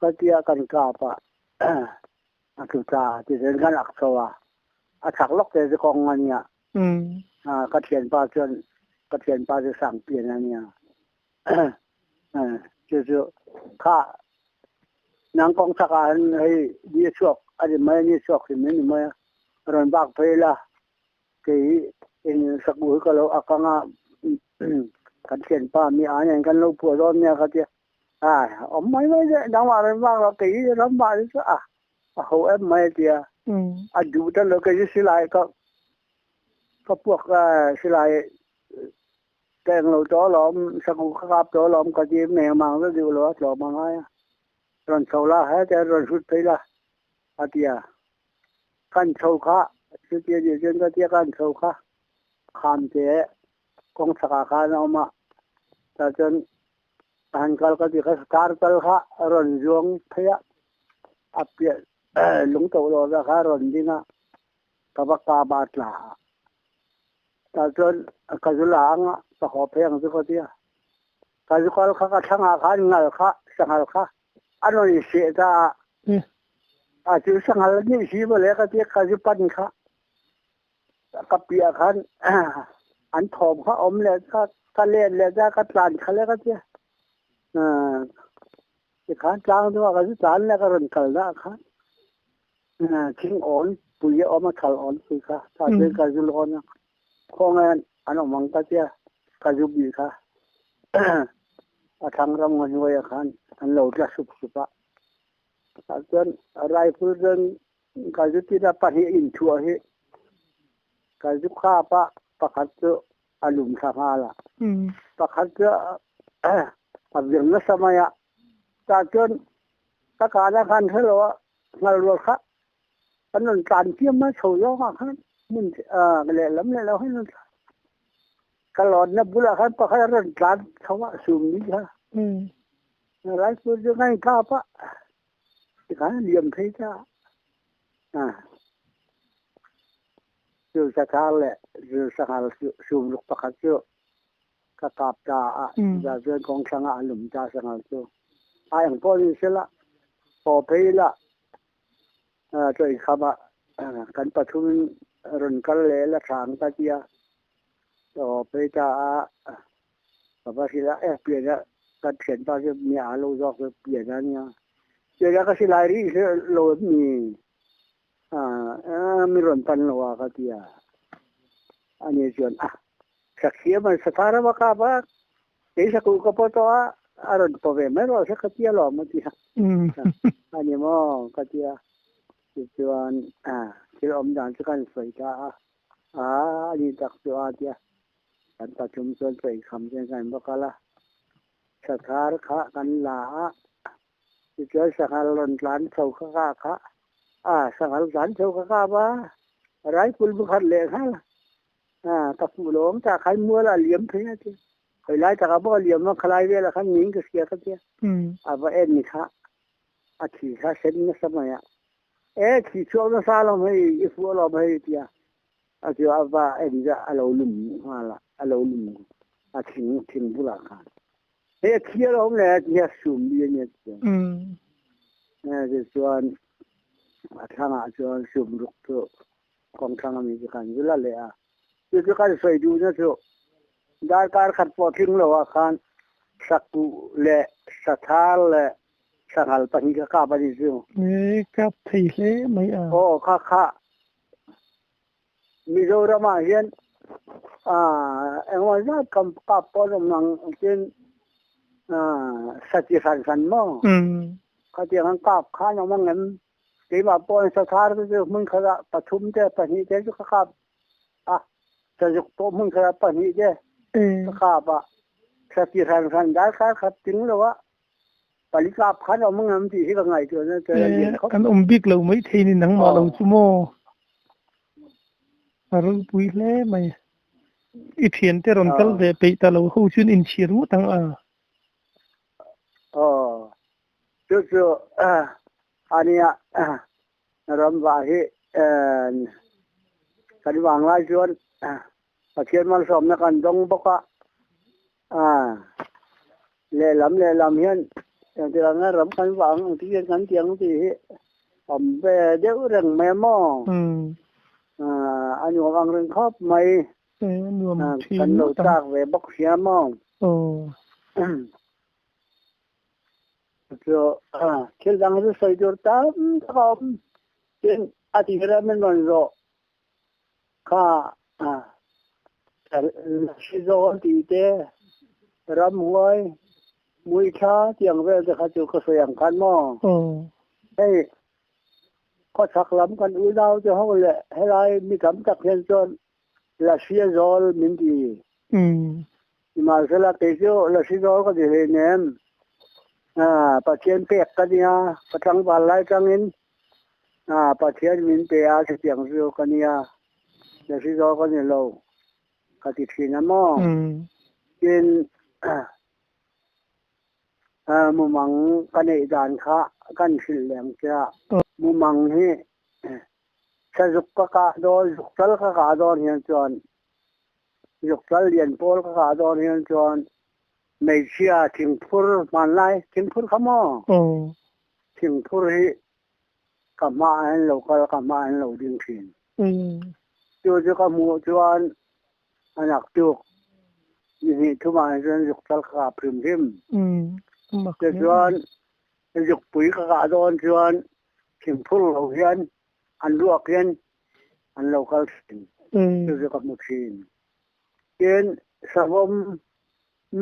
ka tia kan kap a, a tlu ta tichuan kan ak chho a, a chak lawk te chu kawng a nia. Ka thianpa chuan ka thianpa chu Sangpian a nia. Chu chu kha nang kawng chak ah hin hei ni a chhuak a ni mai a, ni a chhuak hrim a ni mai a, rawn bak phei la kei in sakbu hi ka lo ak ang a, kan thianpa mi a nen kan lo phuah dawn nia ka tia, a awm mai mai daih nangmah rawn bak la kei ram mah hi chu a a ho em mai a tia, a duh ta lo kei chu silai ka ka puak silai Ka englo tawh alawm, saku ka kap tawh alawm ka ti meng mang zet duh lo a, tlawm a ngai a. Rawn chho la, hete rawn hrut phei la a ti a. Kan chho kha, chuti a nih chuan ka ti a, kan chho kha kham te kawng chhakah khan a awm a, tah chuan a han kal ka ti kha, car kal kha a rawn zuang phei a, a piah lung to lo te kha a rawn ding a, ka va kap a, a tla a. Tah chuan ka zu la ang a, ka haw phei ang chu ka ti a. Ka zu kal kha ka thlangah khan ngal kha, sanghal kha a rawn inseh ta a. A chu sanghal a nih si mawle ka ti a, ka zu pan kha ka piah khan an thawm kha awm leh ta, ka let leh ta, ka tlan kha le ka ti a. Tikhan tlang chungah ka zu tlan leh ka rawn kal dah khan thing awn pui a awm a, thal awn pui kha tah chuan ka zu lawn a, khawnge an awm ang ka tia ka zu bih kha a thlang ram nga hnuaiah khan an lo tla sup sup a, tah chuan rifle chuan ka zu tina pahnih inthuah hi ka zu khap a, pakhat chu a lum thla nghal a, pakhat chu a vir nasa mai a, tah chuan ka kana khan hre lo a, ngal rual kha kan rawn tlan chiam a, chho zawngah khan hmun lehlam leh lo hian rawn tlan, ka lawnna bulah khan pakhat a rawn tlan chho a, sum ni kha rifle chu ka inkap a, tikhan a liam phei ta a. Chu sathar leh zu sanghal sumruk pakhat chu ka kap ta a, chutah chuan kawng thlangah a lum ta sanghal chu. A eng pawh ni sela, haw phei ila chaw inkham ah kan pathumin rawn kal leh la tha ang ka ti a, ka haw phei ta a, ka va hrilh a, eh pian a kan thianpa chu mi a lo zawk chu pian a nia, pian a ka silai rih lo em ni? Mi rawn pan lo a ka ti a, ani chuan a sakhiam a sathar a va kap a, kei sakuh ka pawh tawh a, a rawn paw ve mai rawh se ka ti alawm a ti a, ani maw ka ti a, tichuan thil awm dan chu kan sawi ta a, a ani tak chu a ti a, kan pathum chuan chaw inkham chuan kan va kal a, sathar kha kan la a. Tichuan sanghal rawn tlan chho kha ka kha a, sanghal tlan chho kha ka va rifle bu khat leh nghal a, ka fuh lo ang tah khan mual a liam phei a tia, khawi lai takah pawh a liam a, khalai velah khan niin ka hria ka tia, a va en ni kha a thi kha sen nasa mai a, e thi chhuak nasa alawm hei i fuh alawm hei tia a chu a va en zah a lo lum nghal a, a lo lum a thing thing bulah khan. Hei a thi alawm le ti hian sum bi a nia ti. Tichuan a thlangah chuan sum ruk chu kawng thlang ami chu kan zul a leh a. Chu chu kan sawi duhna chu darkar khat pawh tling lo ah khan sakuh leh sathar leh sanghal pahnih kha kap a ni chu. E kap thei hle mai a. Aw kha kha Mizoram ah hian. Engemaw zat kam kap pawh an awm ang tin sati hran hran maw? Khatiang an kap kha an awm ang em? Keimah pawh an sathar te chu hmun khatah pathum te pahnih te chu ka kap a, sazuk pawh hmun khatah pahnih te ka kap a, sati hran hran darkar khat ting lo a pali kap kha an awm ang em tih hi ka ngaihtuahna chu a lian khawp. Kan awm bik lo maithei ni nangmah lo chu maw? A ropui hle mai. I thiante rawn kal ve peih ta lo ho chuan inchhir ngawt ang a. Aw, chu chu a nia ram vah hi kan vang lai chuan Pathian malsawmna kan dawng bawk a, lehlam lehlam hian engtik ang nge ram kan vah ang engtik hian kan ti ang tih hi awm ve deuh reng mai a maw? A nuam ang reng khawp mai. Kan lo chak ve bawk sia maw? Chu thil dang chu sawi tur tam tak a awm. Tin, a tir a min rawn zawh Kha hri zawn tih te, ramhuai, muithla tih ang vel te kha chu ka sawi ang khan maw? Hei khawchhak lam kan unau te ho leh helai mi tam tak hian chuan Lasi zawl min ti. Nimahsela kei chu Lasi zawl ka ti hleinem. Pathian pek ka nia, ka tlangval lai tangin Pathian min pe a chutiang chu ka nia, Lasi zawl ka ni lo ka ti thin a maw? Tin, mumang ka neih dan kha kan hrilh leng che a, mumang hi Thla-zuk ka kah dawn, zuk tal ka kah dawn hian chuan, zuk tal lian pawl ka kah dawn hian chuan hmeichhia thingphur hmanlai thingphur kha maw? Thingphur hi ka hmaah hian lo kal, ka hmaah hian lo ding thin. Chu chu ka hmuh chuan a naktuk ni hnih thumah hian chuan zuk tal ka kah hrim hrim. Tichuan zukpui ka kah dawn chuan Thingphur lo hian an ruak hian an lo kal thin. Chu chu ka hmu thin. Tin, savawm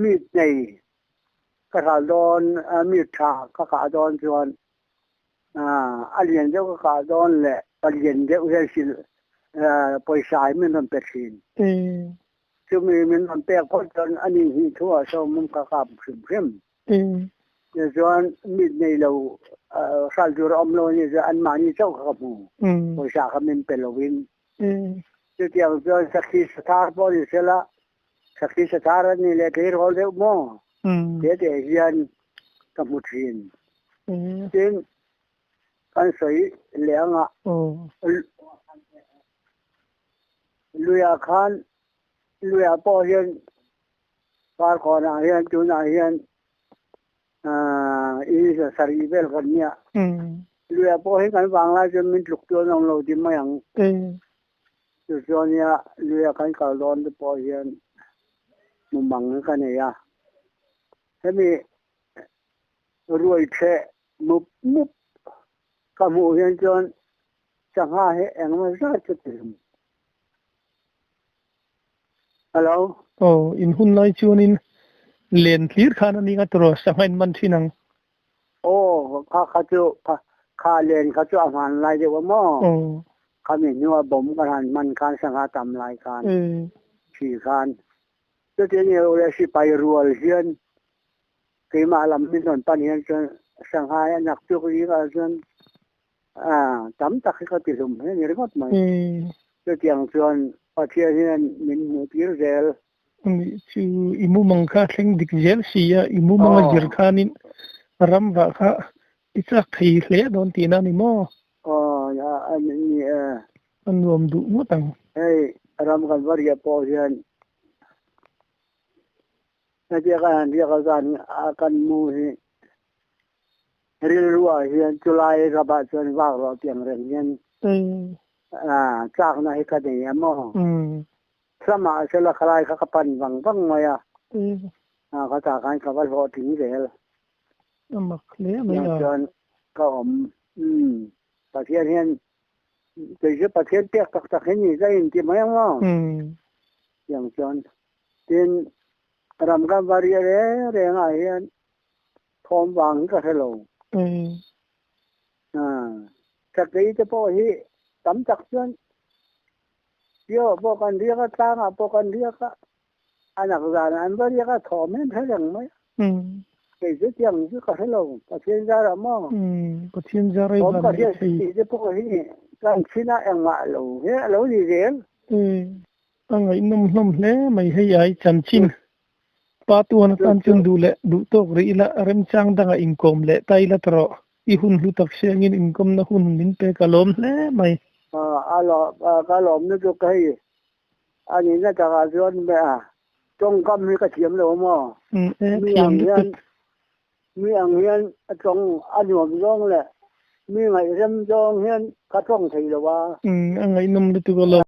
meat nei ka hral dawn, meat tha ka kah dawn chuan a lian deuh ka kah dawn leh palian deuh hian hrilh pawisa hi min rawn pe thin. Chumi min rawn pek phawt chuan a ni hnih thu ah sawmawm ka kap hrim hrim. Tichuan mit nei lo hral tur a awm lo a ni chuan anmahni chauh kha ka hmu. Pawisa kha min pe lovin. Chutiang chuan sakhi sathar pawh ni sela, sakhi sathar a ni leh tleirawl deuh maw? Te te hian ka hmu thin. Tin, kan sawi leh anga luiah khan luiah pawh hian Farkawnah hian tunah hian in sarih vel kan nia. Luiah pawh hi kan vanglai chuan min tluk chu an awm lo ti mai ang. Chu chuan nia luiah kan kal dawn te pawh hian mumang hi ka nei a. Hemi ruai thleh mup mup ka hmuh hian chuan sangha hi engemaw zat chu ti hlum. Hello. Aw, in hun lai chuanin len tlir khan a ni nga tawrh sangha in man thin ang. Aw, kha kha chu kha kha len kha chu a hman lai deuh a maw? Aw. Khami hnua bomb ka han man khan sangha tam lai khan thi khan chutin i lo le sipai rual hian keimah lam min rawn pan hian chuan sangha hi a nak tuk zing ah chuan Tam tak hi ka ti hlum hle ni ringawt mai. Chutiang chuan Pathian hian min hmuh tir zel. Anih chu i mumang kha thleng dik zel si a, i mumang a zir khanin ram vah kha i chak thei hle dawn tihna a ni maw? Aw, a ni e. A nuam duh ngawt ang. Hei ram kan va riah pawh hian hetia kan han riak azan a kan mu hi Rilru ah hian chulai ramah chuan vak rawh tih ang reng hian chakna hi ka nei a maw? Hlamah sela khalai kha ka pan vang vang mai a, ka tah khan ka va hlawhtling zel. Tiang chuan ka awm. Pathian hian kei chu Pathian pek tak tak hi ni ka inti mai ang maw? Tiang chuan tin ram kan va riah reng reng ah hian thawm vang hi ka hre lo. Sakei te pawh hi tam tak chuan Tio ah pawh kan riak a, tlang ah pawh kan riak a, a nak zan ah an va riak a, thawm hi an hre reng mai a. Kei chu tiang chu ka hre lo, Pathian zar ah maw? Pathian zar ei van neih thei. Tih te pawh hi kan chhin a engmah lo hi a lo ni zel. A ngaihnawm hlawm hle mai hei ai chanchin. Pa tuan atan chuan duh leh duh tawk rih ila remchang dangah inkawm leh ta ila ta rawh. I hun hlu tak siangin inkawmna hun min pek a lawm hle mai. A ka lawm lutuk ka hei. A nihna takah chuan tawngkam hi ka thiam lo maw? Mi ang hian Mi ang hian a tawng a nuam zawng leh mi ngaihrem zawng hian ka tawng thei lo a. A ngaihnawm lutuk a lo.